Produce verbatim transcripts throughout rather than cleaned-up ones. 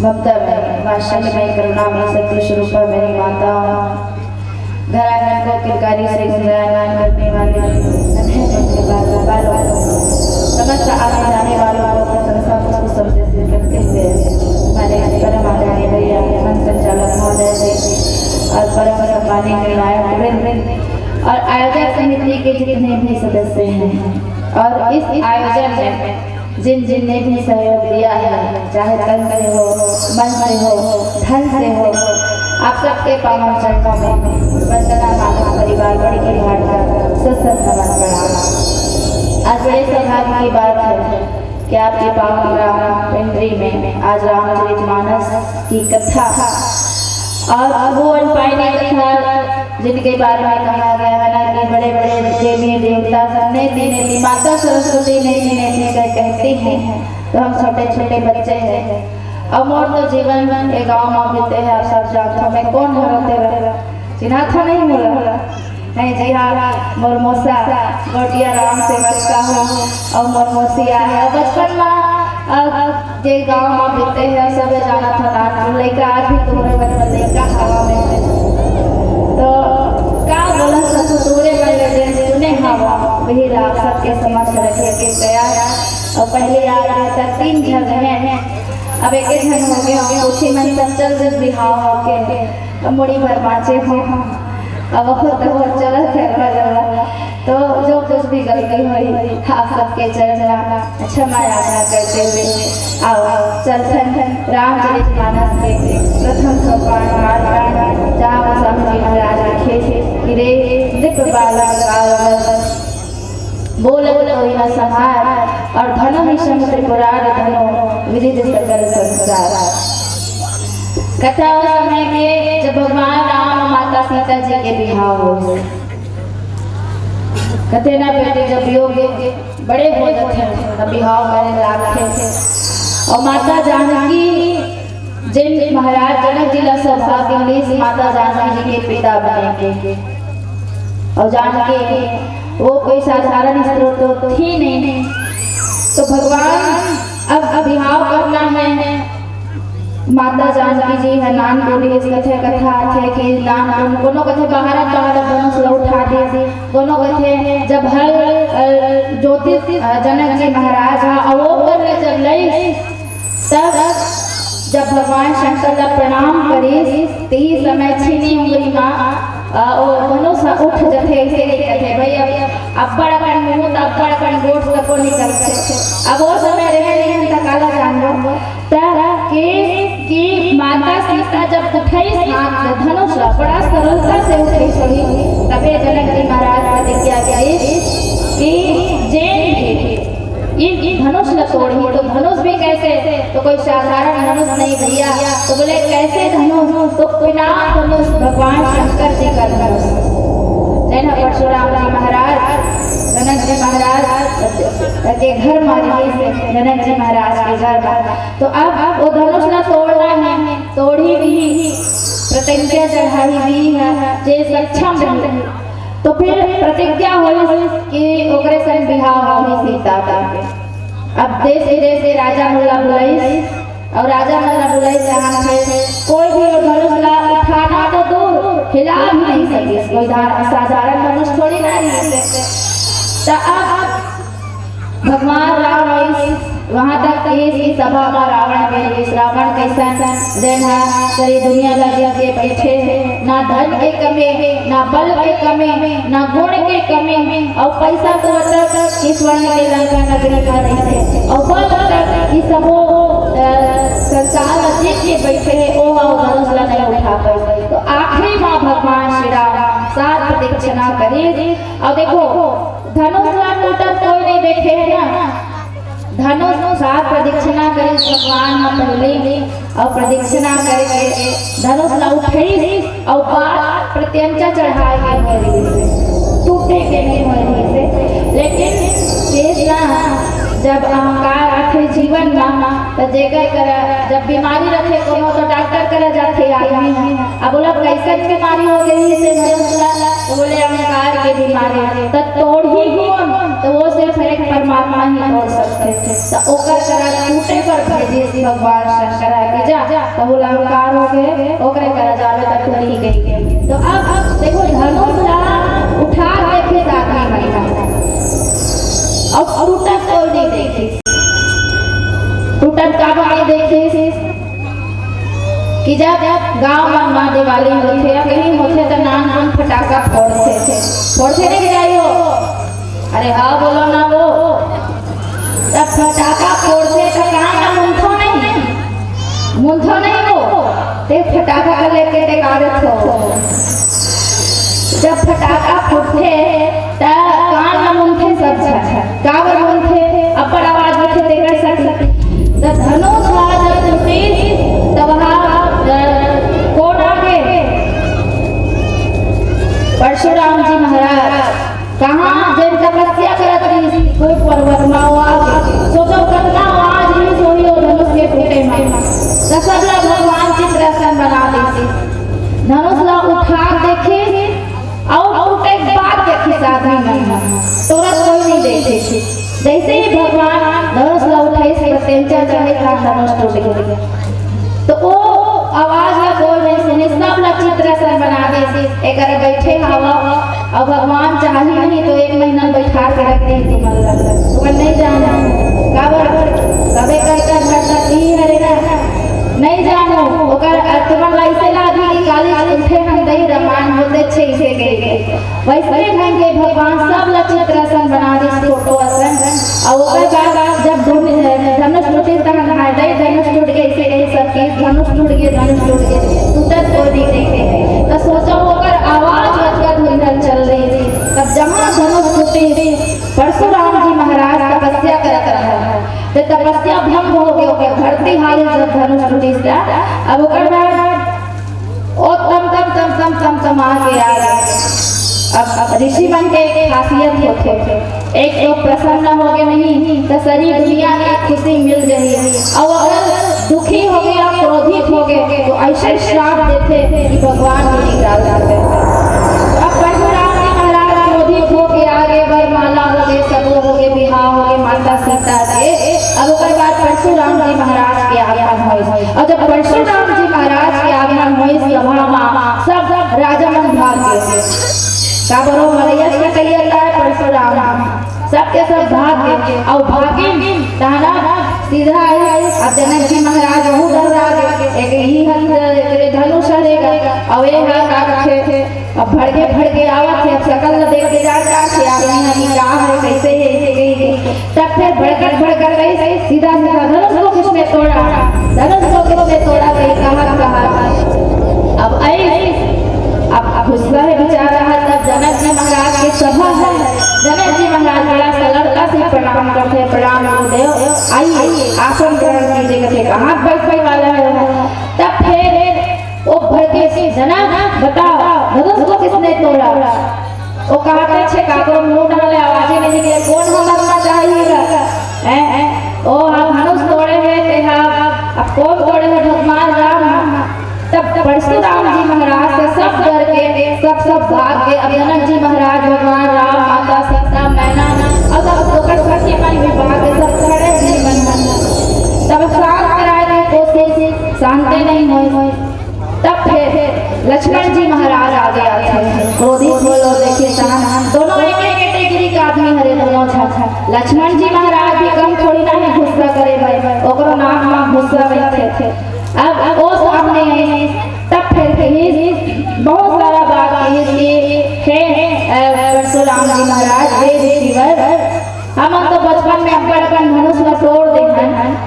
ममता में, वात्सल्य में, करुणा में, सत्य स्वरूपा मेरी माता, घर आंगन को किलकारी से गुंजायमान करने वाले नन्हे बच्चे बाल-, बालों, समस्त आने जाने वालों को प्रशंसा पुष्प शब्द से करते हुए हमारे परम आदरणीय भैया मंच संचालक महोदय जी और परम सम्मानित निर्णायक वृंद और आयोजक समिति के जितने भी सदस्य हैं और इस आयोजन में जिन जिन ने भी सहयोग दिया है, चाहे तन से हो, मन से हो, धन से हो, आप सबके पावन चरणों में वंदना मानस परिवार बड़ी घाट का सत सत नमन प्रणाम। आज बड़े सौभाग्य की बात है कि आपके पावन ग्राम पिंडरी में आज रामचरित मानस की कथा और वो अनपायनी कथा जिनके बारे में कहा गया है ना कि बड़े बड़े देवी देवता सब ने दी ने दी, माता सरस्वती ने दी ने दी कर कहती हैं, तो हम छोटे छोटे बच्चे हैं। और मोर तो जीवन ये गाँव में बीते है, आप सब जानते हो, मैं कौन हरो तेरा चिन्हा था नहीं बोला। नहीं जी हाँ, मोर मौसा गोटिया राम सेवक का हो और मोर मौसिया है। बचपन में अब जे गाँव में बीते है, सब जाना था नान लइका, आज भी तोरे बचपन लइका हवा में। तो का बोला सब तोरे बने दिन सुने हवा, वही लाभ सबके समक्ष रखे के तैयार। और पहले याद रहता तीन झन है, अब एक झन हो गया, पूछी मन सब चल जस बिहाव होके, अब मुड़ी भर बाँचे हो, अब बहुत बहुत चलत है बजवा। तो जो कुछ भी गलती हुई, आप सबके चरण में क्षमा याचना करते हुए आओ, चलथन रामचरित मानस के प्रथम सोपान मालकांड, जहाँ गोस्वामी जी महाराज लिखे थे कि रे नृप बालक काल बस, बोलत कोई न समार, और धनु ही संग त्रिपुरार धनु विविध सकल संसार। कथा उस समय के जब भगवान राम और माता सीता जी के बिहाव हो, कथे ना बेटी जब वियोग बड़े हो जाते हैं तब बिहाव करे लागथे। और माता जानकी जिन महाराज जनक जी ला सौभाग्य मिलिस माता जानकी जी के पिता बने के, और जानकी वो कोई साधारण स्त्री तो थी नहीं, तो भगवान अब बिहाव करना है। माता जानकी जी ह नान डोली, इस कथे कथा आथे कि नान डोली, कोनो कथे बाहर बाहर धनुष ल उठा दे, कोनो कथे जब हर, अ, ज्योतिष, अ, जनक जी महाराज ह, अउ ओकर ले जब लइस, तब जब भगवान शंकर ला प्रणाम करिस, ती समय छीनी उंगरी मा, अ, ओ धनुष ह उठ जथे, अइसे नइ कथे भई, अब अब्बड़ अकन मुंह त अब्बड़ अकन गोठ तको निकलथे। अब ओ समय रहे नहीं त काला जानबो। त कि, कि माता सीता जब उठइस हाथ से धनुष ला, बड़ा सरलता से उठइस होही, तभे जनक जी महाराज प्रतिज्ञा करिस कि जेन भी इन धनुष ला तोड़ही, तो धनुष भी कैसे, तो कोई साधारण धनुष नहीं भैया। तो बोले कैसे धनुष, तो पिनाक धनुष भगवान शंकर जी का धनुष। जैन परशुराम जी महाराज, जनक जी महाराज के घर मा रहिस, जनक जी महाराज के घर मा। तो अब वो धनुष ला तोड़ना है, तोड़ही भी, प्रतिज्ञा चढ़ाही भी है, जे सक्षम रही। तो फिर प्रतिज्ञा होइस कि ओकरे संग बिहाव होही सीता के। अब देश विदेश के राजा मन ला बुलाइस, अउ राजा मन ला बुलाइस, कहा थे कोई भी वो धनुष ला उठाना तो दूर, हिला भी नहीं सकिस। कोई धा-, साधारण धनुष थोड़ी ना रहिस। त अब भगवान राम आइस, वहां तक आइस कि सभा मा रावण मिल गिस। रावण कइसन, जेन हा सारी दुनिया ला जीत के बैठे हे, ना धन के कमी, ना बल के कमी, ना गुण के कमी, अउ पैसा तो अतक कि स्वर्ण के लंका नगरी मा रहिथे, अउ बल अतक कि सबो, अ, संसार ला जीत के बैठे हे, ओ हा धनुष ला नहीं उठा पाइस। तो आखिरी मा भगवान श्री राम सात प्रदक्षिणा करिस। अउ देखो, धनुष ला टूटत कोई नहीं देखे हे ना। धनुष सात प्रदक्षिणा करिस भगवान ह पहले, अउ प्रदक्षिणा करके धनुष ला उठइस, अउ बार प्रत्यंचा चढ़ाए के होय रहिस, टूटे के नहीं होय रहिस। लेकिन शेष ना, जब अहंकार आथे जीवन मा, त जेकर करा जब बीमारी रथे कोनो, तो डॉक्टर करा जाथे आदमी। अब बोला, "कैसन बीमारी हो गई इसे धनुष ला?" तो बोले, "अहंकार के बीमारी।" तो तोड़ही कौन? तो वो सिर्फ एक परमात्मा ही तोड़ सकते थे। त ओकर करा टूटे बर भेजिस भगवान शंकर ह कि जा, कहूँ लंकार होगे, ओकरे करा जाबे त टूटही कहिके। त अब, अब देखो, धनुष ला उठा के फिर आदमी मन ला, अउ टूटत कोई नहीं देखिस। टूटत काबर नहीं देखिस कि जब गांव मन म दिवाली होथे या कहीं होथे त नानकुन फटाका फोड़थे, फोड़थे नहीं कि नहीं हो? अरे हाँ, बोलो ना वो। तब फटाका फोड़थे त कान ला मुनथो नहीं, मुनथो नहीं वो। ते फटाका ला लेके टेका देथो। जब फटाका फूटथे त कान ला मुनथे सब झन। काबर मुनथे? अब्बड़ आवाज होथे तेकर सेती। त धनुष ह जब टूटिस तब ह, अ, कोन आगे? परशुराम जी महाराज। कहाँ जेन तपस्या करत रहिस, कोई पर्वत म वो आगे। सोचो कतना आवाज रहिस होही ओ धनुष के टूटे म। त सब ला भगवान चित्रासन बना दिस। धनुष ला उठा देखिस, अउ टूटे के बाद देखिस आदमी मन ह, तुरंत कोई नहीं देखे। जैसे ही भगवान धनुष ला उठाइस, प्रत्यंचा चढ़े का धनुष टूट गया। तो वो आवाज ला कोई नहीं सुनिस, सब ला चित्रासन बना दिस। एकर बैठे हवा, अउ भगवान चाही नहीं तो एक महीना बैठा के रख दे तुमन ला। तुमन नहीं जानो, काबर? सबे करता धरता की हरे ना। नहीं जानो, ओकर तुमन ला ऐसे लागी कि काली उठे हम दई रमान होते छे इसे कह के। वैसे ही ढंग के भगवान सब ला चित्र असन बना दिस, फोटो असन। अउ ओकर बाद जब धनु-, धनुष टूटे तहन हाय दई धनुष टूट गए, इसे कही सब चीज, धनुष टूट गए, धनुष टूट गए, टूटत कोई दिख नहीं रहे। तो सोचो ओकर आवाज अतका धुंधल चल रही थी। तब जहाँ धनुष टूटे, परशुराम जी महाराज तपस्या करत रहा। ते तपस्या भंग हो गए, ओकर धरती हाल जब धनुष टूटिस त। अब ओकर बाद ओ तम तम तम तम तम तमा के आ गए। अब, अब ऋषि मन के एक खासियत होथे, एक तो प्रसन्न हो गए नहीं तो सारी दुनिया के खुशी मिल गई, और अगर दुखी हो गए या क्रोधित हो गए तो ऐसे श्राप देथे कि भगवान भी निकाल देथे। अब परशुराम जी महाराज क्रोधित हो के आ गए, वरमाला हो गए, सबो हो गए, बिहाव हो गए माता सीता के। अब ओकर बाद परशुराम जी महाराज के आगमन होइस। और जब परशुराम जी महाराज के आगमन होइस सभा मा, सब, सब राजा मन भाग गए। काबर ओ मरैया के कहिया का है परशुराम। सबके सब भाग गए। और भागिन ताना सीधा आई। अब जनक जी महाराज वहू डर गए। एक ही हथ, एक धनुष रहेगा। और ये हाथ आके अब भड़के भड़के आवत हे, अब सकल ल देख के जान जात हे, आदमी ह कि का हरे, कैसे हे, ऐसे कही के। तब फिर भड़कत भड़कत आई, सीधा सीधा धनुष को किसने तोड़ा, धनुष को किसने तोड़ा, कही कहा कहा। अब आई, अब गुस्सा हे बेचारा ह, तब जनक जी महाराज के सभा हे, जनक जी महाराज बड़ा सरलता से प्रणाम करते, प्रणाम गुरुदेव, आइए आसन ग्रहण कीजिए, कहते कहाँ बैठने वाला है। तब फिर ओ भड़के, "जनक, बताओ, धनुष को किसने तोड़ा?" ओ कहते छे, "काकरो मुंह डाले आवाजे नहीं निकले, कौन हमर मा चाहिए?" हैं, हैं? ओ हम धनुष तोड़े हैं, ते हा, अब कौन तोड़े हैं? भगवान राम। तब परशुराम जी महाराज से सब डर के, सब, सब भाग के, अब जनक जी महाराज, भगवान राम, माता सीता, मैना, अब, अब ओकर सखी मन भी भाग के सब खड़े नहीं बन। तब शांत कराए के कोशिश, शांते नहीं होए। तब फिर लक्ष्मण जी महाराज आगे आथे, क्रोधित होल और देखे तहन दोनों एक एक कैटेगरी का आदमी हरे दोनों झन। लक्ष्मण जी महाराज भी कम थोड़ी ना है गुस्सा करे भाई, ओकरो नाक मा गुस्सा रहिथे। अब, अब ओ सामने आइस, तब फिर कहिस, बहुत सारा बात कहिस कि हे, अ, परशुराम जी महाराज, हे ऋषिवर, हमन तो बचपन में अपन अपन धनुष ला तोड़ दे हन,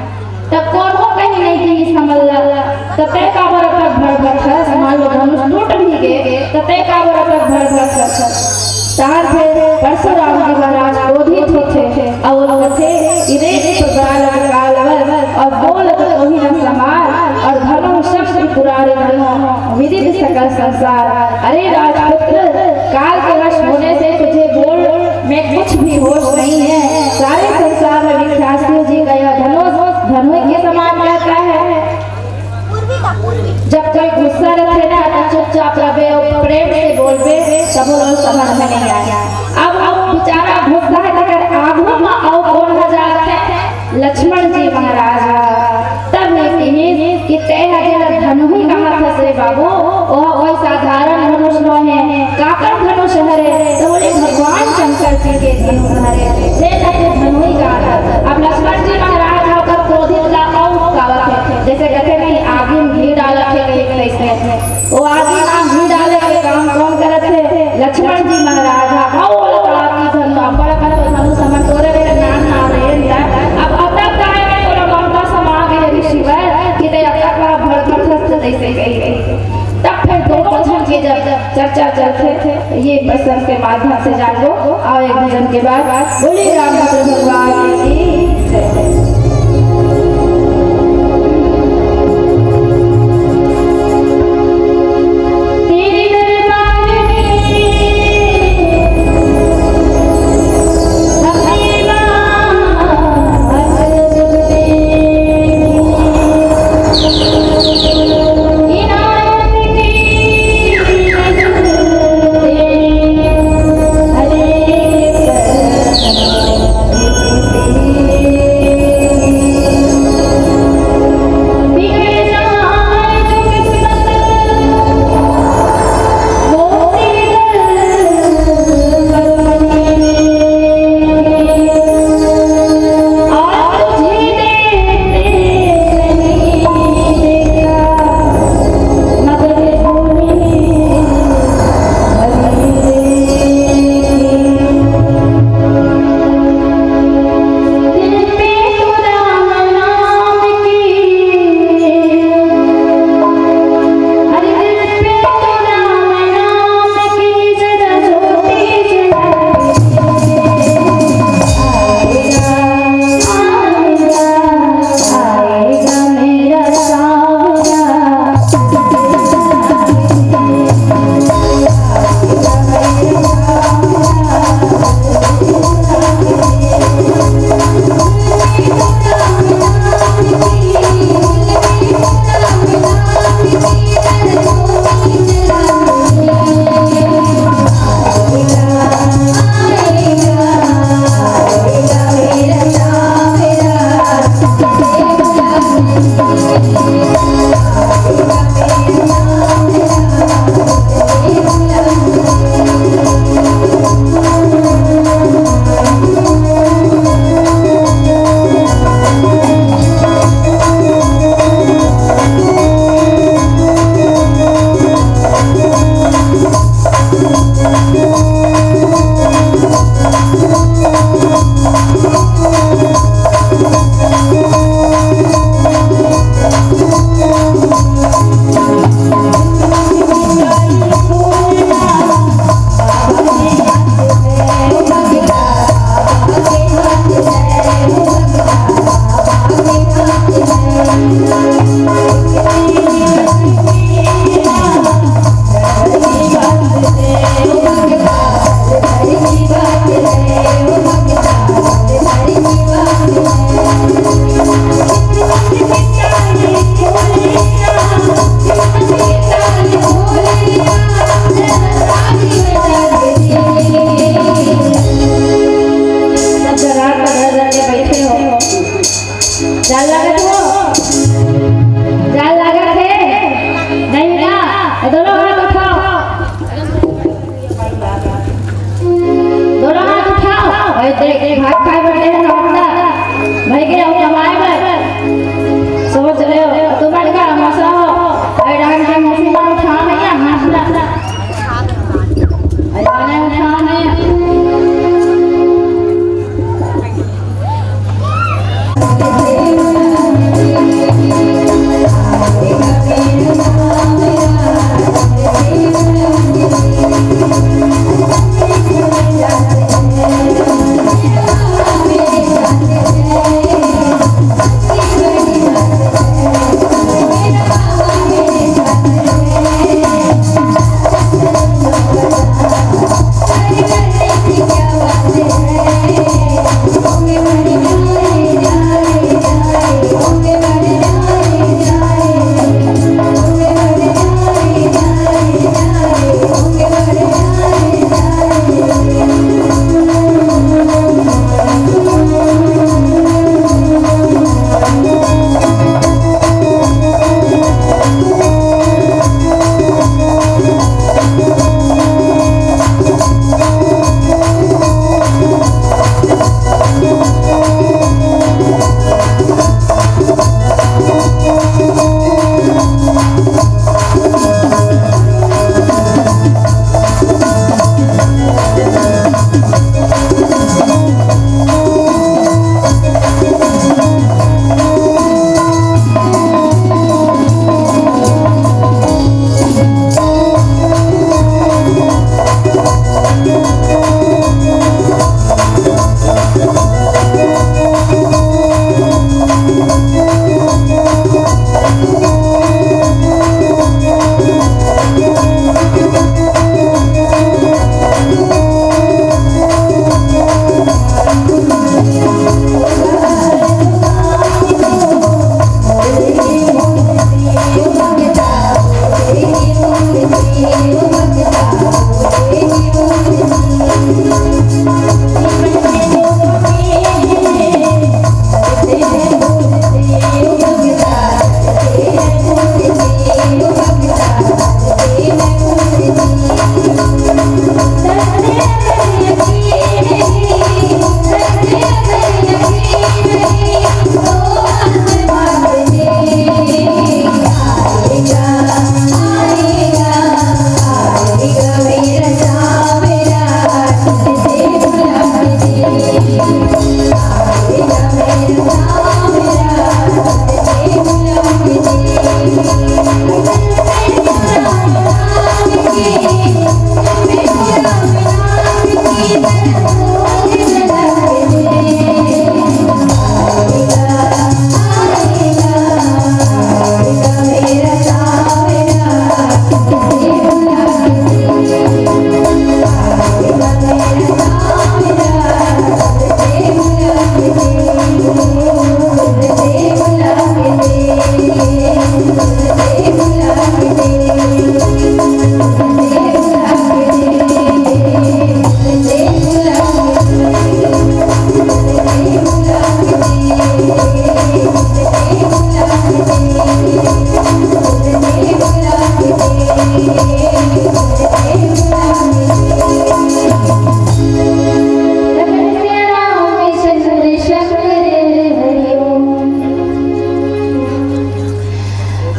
त कोनो कहीं नहीं कहिस हमन ला, त तै काबर अतक भड़भड़थस? मान लो धनुष टूट भी गे, त तै काबर अतक भड़भड़थस? तहार फिर परशुराम जी महाराज क्रोधित होथे, अउ बोलथे, "इदे प्रकार कालवर, और बोल तो कोई न समार, और धनुष शब्द पुरारे धनो, विदित सकल संसार।" अरे राजपुत्र, काल के वश होने से तुझे बोल में कुछ भी होश नहीं है। सारे संसार में विख्यात शिव जी का यह धनुष धनुष के समान रहता है। जब कोई गुस्सा रखे ना, तो चुपचाप रहे और प्रेम से बोलबे, तब वो लोग समझ में नहीं आया। अब, अब बेचारा गुस्सा है, तेकर आगू में और कौन आ जाते हैं? बोले रामचंद्र भगवान की जय। तेरे दरबार में अपनी बात सब जवान पकड़ करके बैठे हो। डर लगत हो? डर लगत हे? नहीं ना? दोनों हाथ उठाओ। दोनों हाथ उठाओ। अरे देख, भात खाए बर दे हे ना अपना। भाई के हम कमाए बर। सोच रहे हो, तुम बड़ का मौसा हो। अरे डांस के मौसी ला उठा भैया, हाथ ला। अरे गाना उठा भैया।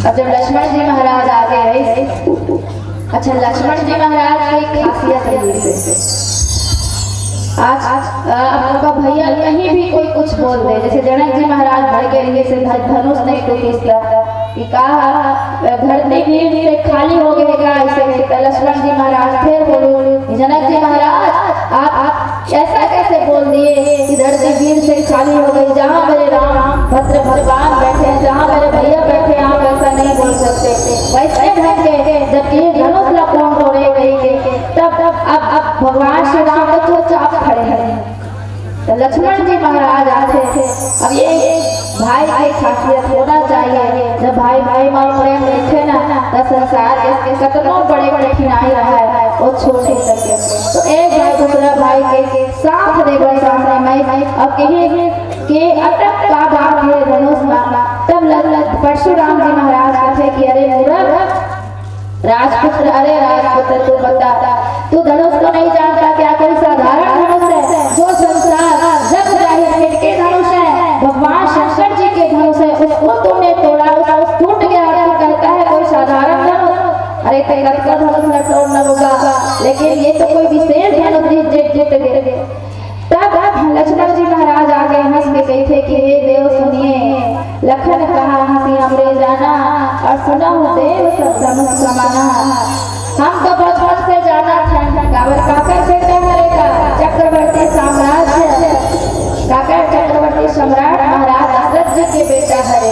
अब जब लक्ष्मण जी महाराज आगे आइस, अच्छा, लक्ष्मण जी महाराज के खासियत रहिस हे। आज, अ, अब ओकर भैया कहीं भी कोई कुछ बोल दे, जैसे जनक जी महाराज भड़के रहिस हे, धनुष नहीं टूटिस त, कि का, अ, धरती वीर से खाली हो गए का, ऐसे, ऐसे। त लक्ष्मण जी महाराज फिर बोले, "जनक जी महाराज, आप, आप ऐसा कैसे बोल दिए कि धरती वीर से खाली हो गई? जहाँ मेरे राम भद्र भगवान बैठे हैं, जहाँ मेरे भैया बैठे हैं, आप ऐसा नहीं बोल सकते।" वैसे ढंग के जब ये धनुष ला कौन तोड़े गई, तब, तब अब, अब भगवान श्री राम तो चुपचाप खड़े हैं। तो लक्ष्मण जी महाराज आथे। अब ये भाई के खासियत होना चाहिए। जब भाई भाई में प्रेम रहिथे ना, त संसार के कतनो बड़े कठिनाई रहे, वो छोड़ नहीं सके। तो एक भाई दूसरा भाई के साथ देवे सामने में, अब कहीं के अटक का बात है धनुष में, तब लग, लग परशुराम जी महाराज कथे कि "अरे मूर्ख, राजपुत्र, अरे राजपुत्र, तू बता, तू धनुष को नहीं जानता क्या? कोई साधारण धनुष है? जो संसार जग जाहिर, किसके धनुष है? भगवान शंकर जी के धनुष है, उसको तूने तोड़ा, उस, उस टूट गया और तू कहता है कोई साधारण धनुष? अरे, तेरा तो धनुष न तोड़ना होगा, लेकिन ये तो कोई विशेष धनुष जीत, जीत, जीत गए।" तब लक्ष्मण जी महाराज आगे हंस के कहिथे कि "हे देव सुनिए, लखन कहा हंसी हमरे जाना, और सुनहु देव सब धनुष समाना। हम तो बचपन से जानत हन, काबर काकर बेटा हरे का, चक्रवर्ती साम्राज्य, काकर चक्रवर्ती सम्राट महाराज दशरथ जी के बेटा हरे,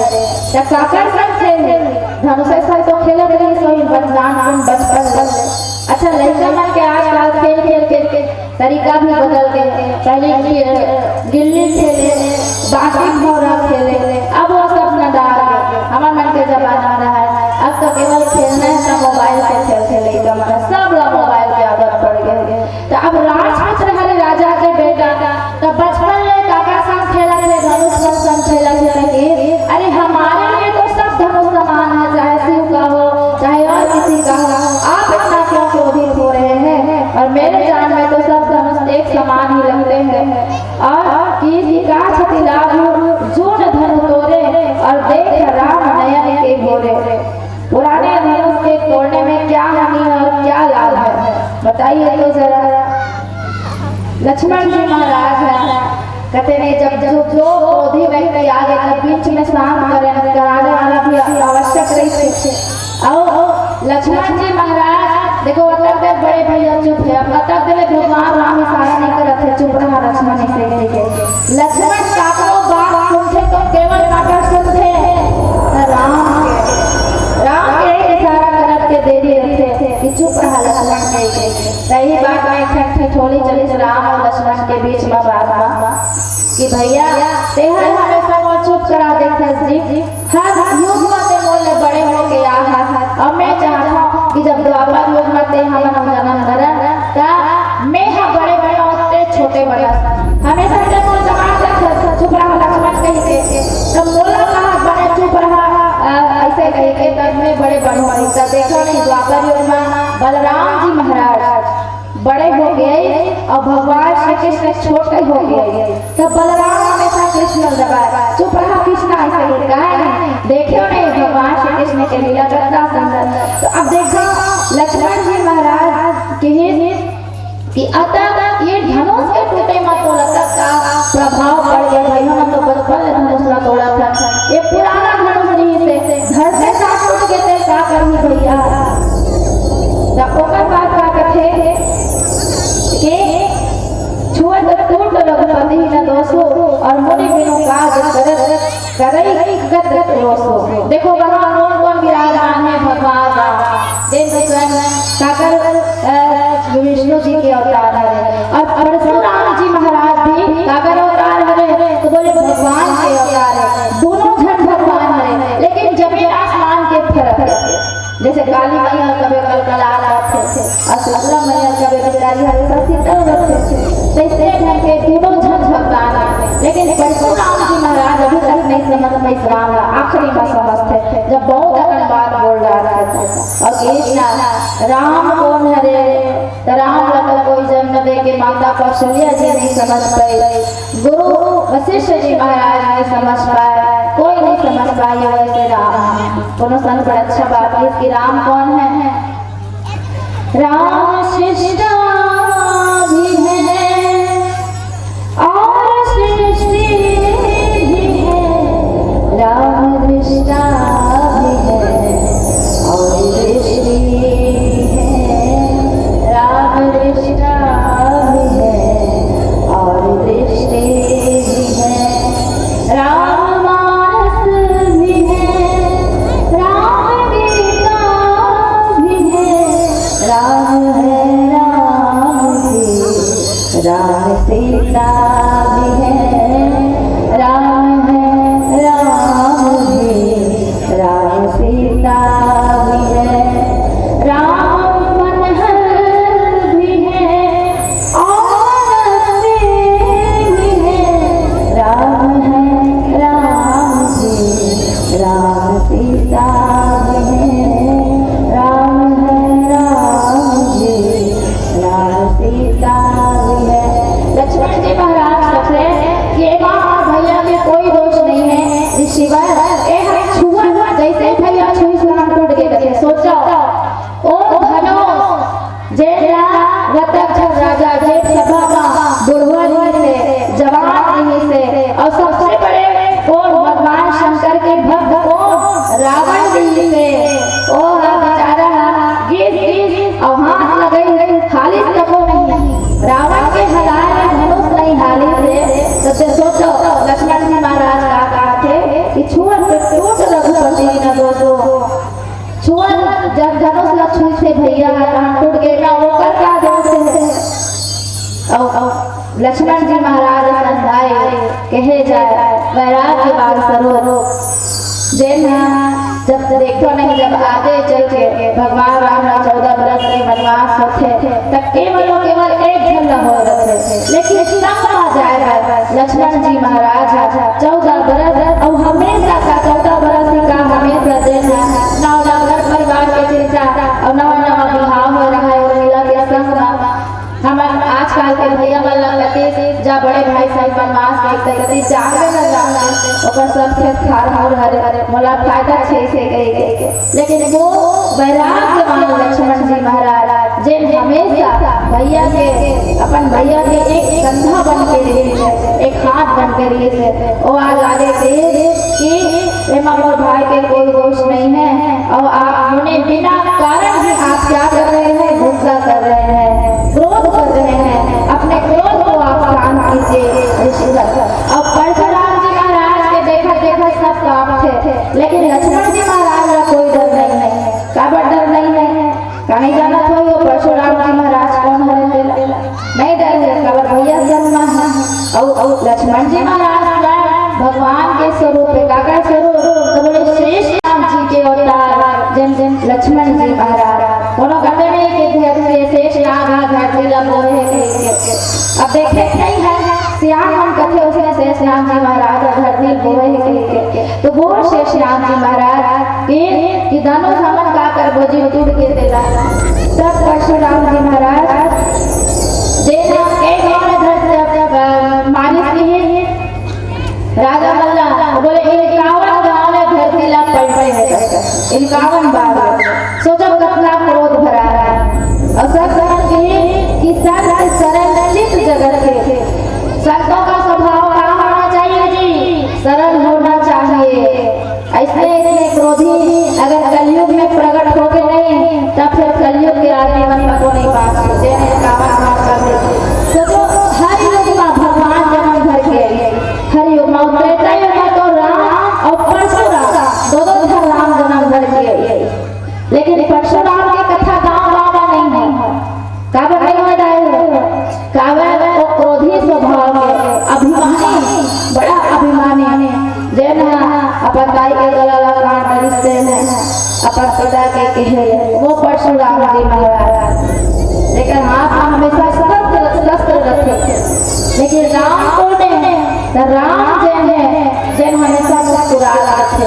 त काकर संग खेल, धनुष संग तो खेलत रहिस होही बचपन, बचपन ले।" अच्छा, लइका मन के आजकल खेल, खेल, खेल के तरीका भी बदल गए। पहले गि-, गिल्ली खेले, बांटी भौंरा खेले, अब वो सब नदार गए। हमर मन के जमाना रहा है, अब तो केवल खेलना है, तो मोबाइल पे खेल खेले, सब ला मोबाइल की आदत पड़ गई। तो अब राजपुत्र हरे, राजा के बेटा, तो बचपन ले काकर संग खेलत हे, धनुष मन संग खेलत हे, कहिके, अरे, हमारे लिए तो सब धनुष समान है, चाहे शिव का हो, चाहे और किसी का हो, आप इतना क्यों क्रोधित हो रहे हैं? और मेरे जान में तो सब धनुष एक समान ही लगते हैं। और कि का छति लाभ जून धनु तोरे, और देख राम नयन के भोरे। पुराने धनुष के तोड़ने में क्या हानि है और क्या लाभ है, बताइए तो जरा। लक्ष्मण जी महाराज है, कहते नहीं, जब जो, जो क्रोधी व्यक्ति आ गए, तब बीच में शांत करने, कराने वाला भी आवश्यक रही थे। और लक्ष्मण जी महाराज, देखो, अतक देर बड़े भैया चुप है, अब अतक देर भगवान राम इशारा नहीं करत है, "चुप रहा लक्ष्मण," ऐसे कह के। लक्ष्मण काकरो बात सुनथे तो केवल काकर सुनथे, राम के, राम के इशारा करत के देरी रहिथे कि "चुप रहा लक्ष्मण," कह के। सही बात में एक ठन ठिठोली चलिस राम और लक्ष्मण के बीच में बात में कि "भैया, तेहर हमेशा मोर चुप करा देथस जी, हर युग में ते मोर ले बड़े होके आ हस, अब मैं चाहत हूँ कि जब द्वापर युग में ते हमन जनम धरन, त मैं ह बड़े बनों, ते छोटे बनस। हमेशा ते मोर दबाव रखस, चुप रहा लक्ष्मण," कहिके। "तब मोला कहा बने चुप रहा, अ, ऐसे कहिके, तब मैं बड़े बनों।" त देखो नहीं, द्वापर युग में बलराम जी महाराज बड़े हो गए और भगवान श्री कृष्ण छोटे हो गए। तो बलराम हमेशा कृष्ण ल दबाए, "चुप रहा कृष्णा," ऐसे ही कहा नहीं। देखियो नहीं भगवान श्री कृष्ण के लीला कितना सुंदर। तो अब देखो लक्ष्मण जी महाराज कहे कि अतक ये धनुष के टूटे मत बोल, अतक का प्रभाव पड़ गया। भैया मन तो बचपन ले धनुष ला तोड़त हन। ये पुराना धनुष रिहिसे, धरते साथ टूट गे ते का करही भैया? त ओकर बाद का कथे कि छुअत टूट रघुपति न दोसो, और मुनि बिनु काज करत करई गत रोसो। देखो वहाँ कौन कौन विराजमान है? भगवान राम, देव स्वयं काकर, अ, विष्णु जी के अवतार है। और परशुराम जी महाराज भी काकर अवतार है, तो बोले भगवान के अवतार है, दोनों झन भगवान है, लेकिन जमीन आसमान के फर्क है। जैसे काली मैया कभी कलकला करथे और शीतला मैया कभी बेचारी हमेशा शीतल रथे, तैसे ढंग के दोनों झन भगवान है, लेकिन परशुराम जी महाराज अभी तक नहीं समझ पाए राम ला, आखिरी में समझथे जब बहुत अकन बात बोल डारथे। और कृष्णा राम कौन हरे? त राम ला तो कोई जन्म दे के माता कौशल्या जी नहीं समझ पाई, गुरु वशिष्ठ जी महाराज नहीं समझ पाए, कोई नहीं समझ पाए ये वैसे राम। कोनो सन पर अच्छा बात है कि राम कौन है? राम सृष्टा भी है और सृष्टि भी है, राम दृष्टा भी है और दृष्टि भी है, राम दृष्टा भी है और दृष्टि भी है, राम मानस भी है, राम गीता भी है, राम है राम भी, राम सीता भी है, राम है राम भी, राम सीता भी है, राम मनहर भी है, और रस्ते भी है, राम है राम जी, राम सीता भी है, राम है राम जी, राम सीता भी है। लक्ष्मण जी महाराज कहते हैं कि ए माँ और भैया में कोई दोष नहीं है, ऋषिवर, ए हर छुआ जैसे भैया छुई से हम टूट गए। सोचो, ओ धनुष जेन ला रतक झन राजा जेन सभा म बुढ़वा रिहिसे, जवान रिहिसे, अउ सबसे बड़े कोन भगवान शंकर के भक्त कोन रावण रिहिसे, ओ हा बेचारा हा गिस गिस अउ हाथ लगई हालिस तको नहीं। रावण के हलाय ले धनुष नहीं हालिस हे, त ते सोचो लक्ष्मण जी महाराज का कहाथे कि छुअत टूट रघुपति न दोसो। छुअत जब धनुष ला छुइसे भैया हा, तहाँ टूट गे ना, ओकर का दोष हे? अउ, अउ लक्ष्मण जी महाराज समझाए, कहे जाए, वैराग्यवान स्वरूप। जेन हा जब देखो नहीं, जब आगे चल के भगवान राम ला चौदह बरस के वनवास होथे, त केवल अउ केवल एक झन ला होय रथे, लेकिन संग मा जाए बर लक्ष्मण जी महाराज हा चौदह बरस, अउ हमेशा का चौदह बरस ही का हमेशा जेन हा नवा नवा घर परिवार के चिंता अउ नवा नवा बिहाव होय रहय, उर्मिला के संग मा हमर आजकल के भैया मन ला कथे जा बड़े भाई साहब बनवास में एक तरह से जान में लगा, ओकर सब खेत खार हर हरे, मोला फायदा छे से गई गई। लेकिन वो वैराग्यवान लक्ष्मण जी महाराज, जे हमेशा भैया के, अपन भैया के एक कंधा बन के रहिस हे, एक हाथ बन के रहिस हे, वो आज आगे देख कि एमा मोर भाई के कोई दोष नहीं है, और आप उन्हें बिना कारण ही आप क्या कर रहे हैं, गुस्सा कर रहे हैं, क्रोध कर रहे हैं। अपने क्रोध को आप शांत कीजिए ऋषिवर। और परशुराम जी महाराज के देखत देखत सब कांपथे, लेकिन लक्ष्मण जी महाराज ला कोई डर नहीं है। काबर डर नहीं है? काहे जानत हो, वो परशुराम जी महाराज कौन हरे तेला? नहीं डर है, काबर भैया संग मा है। अउ, अउ लक्ष्मण जी महाराज ला भगवान के स्वरूप हे, काकर स्वरूप? तो बोले शेष नाग जी के अवतार, जेन, जेन लक्ष्मण जी महाराज। कोनो कहते नहीं कि धरती शेष नाग हा धरती ला बोहे कहिके। अब देखे नहीं है, सियान मन कथे उसने शेष नाग जी महाराज हा धरती बोहे कहिके। तो बोल शेष नाग जी महाराज कि, कि धनुष हमन का करबो जी टूट गे तेला। तब परशुराम जी महाराज जेन हा एक और धरती, अ, मारिस नहीं राजा मन ला, बोले इनकावन गांव ले धरती ला पलटे हे, इनकावन बार। सोचो कतना क्रोध भरा है। और सब कहत कि, कि संत सरल चित जगत के, संतों का स्वभाव अपन पिता के कहे, वो परशुराम जी महाराज, जेकर हाथ में हमेशा शस्त्र, शस्त्र रखे। लेकिन राम कोन हे? त राम जेन हे, जेन हमेशा मुस्कुरात रथे।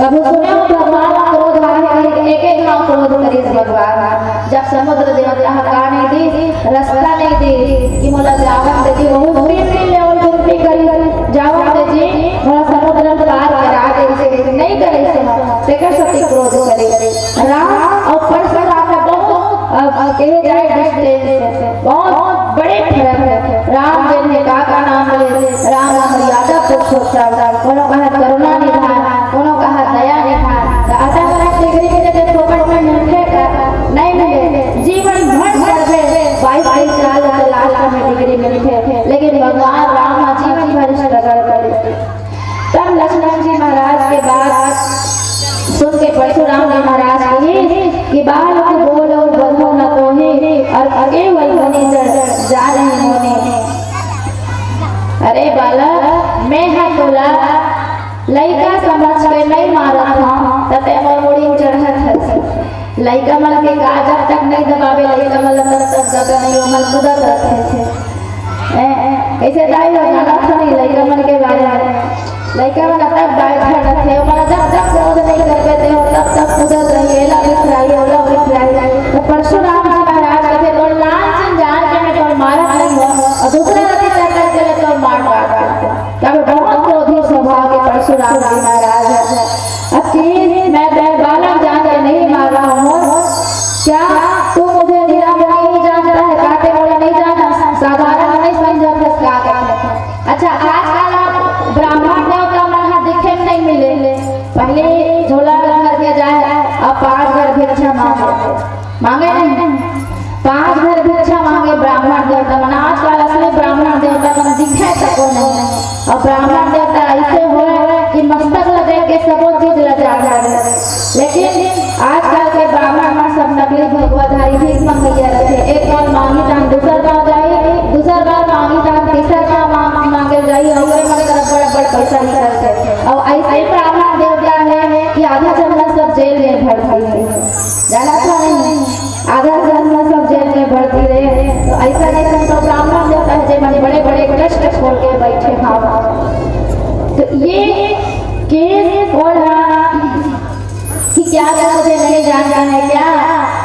कभू सुने हो भगवान ला क्रोध आए हे, एक एक घाव क्रोध करिस भगवान। जब समुद्र देवता ह का नहीं दी, रास्ता नहीं दी कि मोला जावन दे जी, वहू तीन दिन ले ओल विनती करी, जावन दे जी, मोला समुद्र पार करा दे, इसे नहीं करे से, तेकर सेती क्रोध करे। राम अउ परशुराम में बहुत, अ, अ, कहे जाए distance हे, बहुत बड़े फर्क हे। राम जेन हे का, का नाम ले, राम ला मर्यादा पुरुषोत्तम, कोनो कहत करुणा निधान, कोनो कहत दया निधान। त अतक degree मिले त फोकट में मिलथे का? नहीं मिले। जीवन भर पढ़बे, बाईस तेईस साल के last में degree मिलथे, लेकिन भगवान राम ह जीवन भर struggle करे। तब लक्ष्मण जी महाराज के बात सुन के परशुराम जी महाराज कहे कि बालक बोलो बंधु न कोई, अउ केवल मुनि जन जाने मोहि। अरे बालक, मैं ह तोला लइका समझ के नहीं मारत हंव, त तैं मोर मुड़ी म चढ़त हस। लइका मन के का जब तक नहीं दबाबे, लइका मन ला तब तक दबे नहीं, ओमन कूदत रथे। ए, ए, कइसे दाई हो, जानत हो नहीं लइका मन के बारे में? लइका मन अतक बाय झन रथे, ओमन जब तक क्रोध नहीं करबे ते हो, तब तक कूदत रही, एला बिखराही, ओला बिखराही। त परशुराम जी महाराज कथे, "तोर लाल चिन जान के मैं तोर मारत नहीं हंव, अउ दूसरा रति चाहता चले तोर मार डारत।" तब बहुत क्रोधी स्वभाव के परशुराम जी महाराज हे। अब कि मैं तैं बालक जान के नहीं मार रहा हूँ, क्या तू मुझे निरामय नहीं जानता है? काटे मोला नहीं जाना, साधारण नहीं समझत हस का? अच्छा, आजकल आप ब्राह्मण देवता मन ह दिखे नहीं मिले। पहले झोला भर के जाए, अब पांच घर भिक्षा मांगे, मांगे नहीं? पांच घर भिक्षा मांगे ब्राह्मण देवता मन। आजकल असली ब्राह्मण देवता मन दिखे तको नहीं। अउ ब्राह्मण देवता ऐसे होय कि मस्तक ल देख के सबो चीज ल जान जाए। लेकिन आजकल के ब्राह्मण मन सब नकली भगवाधारी, भीख मंगइया रथे। एक कौन मांगी तहान दूसर गांव जाही, दूसर गांव मांगी तहान तीसर गांव मांग, मांगे जाही, अउ ओकरे मन करा बड़ बड़ पैसा निकलथे। अउ ऐसे ब्राह्मण देवता हे कि आधा झन ला सब जेल में भर दिही। जानत हो नहीं? आधा झन ला सब जेल में भर दिही। तो ऐसा नहीं तो ब्राह्मण देवता हे, जेमन बड़े बड़े कष्ट छोड़ के बैठे हवय। तो ये केस कोन ह कि क्या तुम मुझे नहीं जानता है क्या?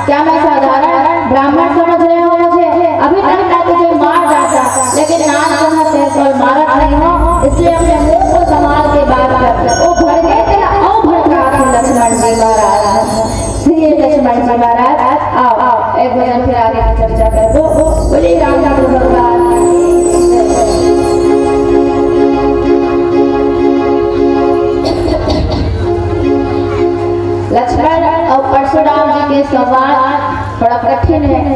क्या मैं साधारण ब्राह्मण समझ रहे हो मुझे? अभी तक मैं तुझे मार डालता, लेकिन नानकुन ह तेरे को मारत नहीं हंव, इसलिए अपने मुंह को संभाल के बात कर। ओ भड़के तेला, ओ भड़का के लक्ष्मण जी महाराज। श्री लक्ष्मण जी महाराज, आओ, आओ, एक भजन फिर आगे की चर्चा करबो। बोलिए रामचंद्र भगवान की जय। लक्ष्मण अउ परशुराम जी के संवाद थोड़ा कठिन हे।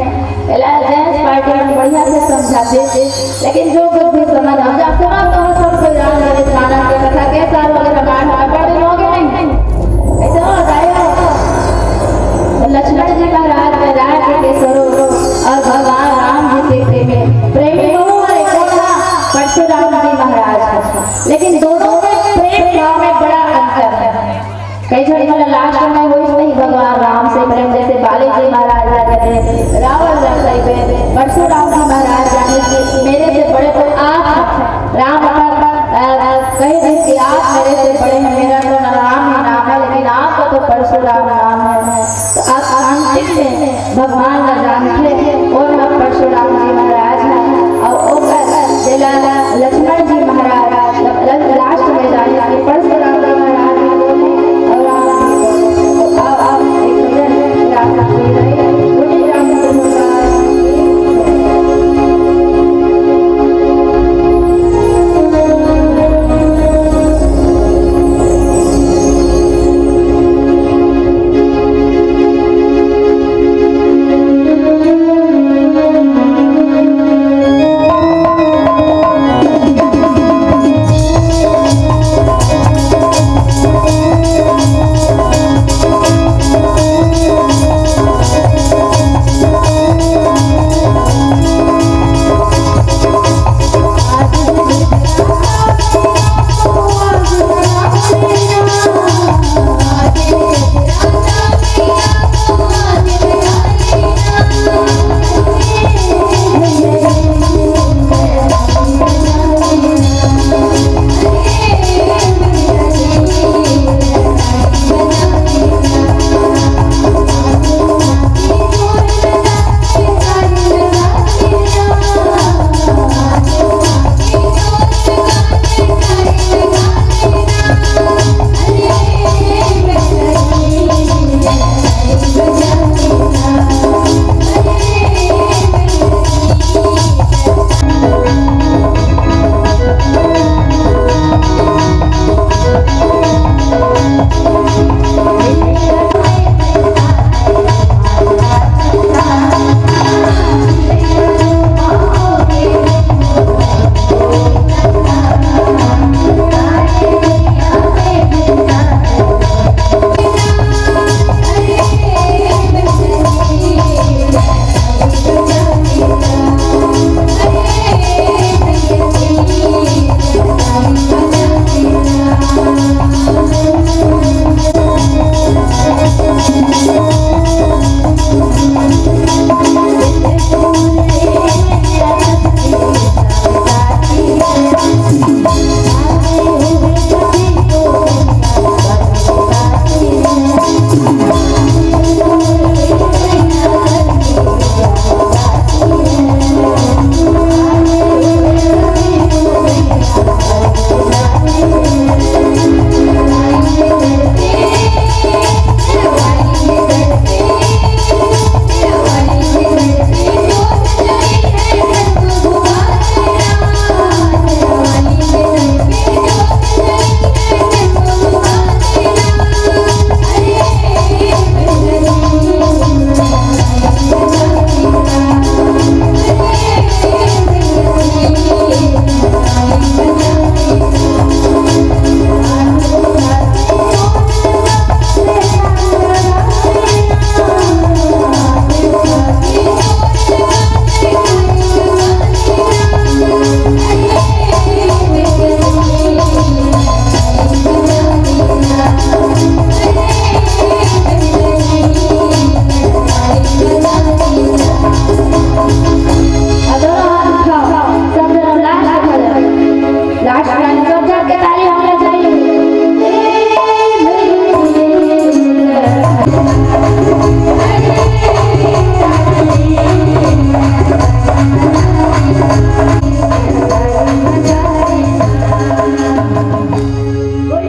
एला जेंट्स पार्टी मन बढ़िया से समझाथे, लेकिन जो कुछ भी समझ आ जा, सुना तो हो सब कोई राम ललित मानस के कथा के साल वगैरह बांट बांट बड़े लोग नहीं। ऐसे हो जाए हो। तो लक्ष्मण जी महाराज वैराग्य के स्वरूप अउ भगवान राम जी के प्रेमी, प्रेमी बहु हरे कोन ह? परशुराम जी महाराज ह। लेकिन दोनों के प्रेम भाव में बड़ा अंतर है। कई झन मन लास्ट में होइस नहीं भगवान राम से प्रेम, जैसे बाली जी महाराज ला जब रावण ला कहिबे, परशुराम जी महाराज जाने कि मेरे से बड़े तो आप हैं। राम अपन, अ, कह दे कि आप मेरे से बड़े हैं, मेरा तो नाम ही नाम है, लेकिन आपका तो परशुराम नाम है। तो आप अंतिम में भगवान ला जानथे, और परशुराम जी महाराज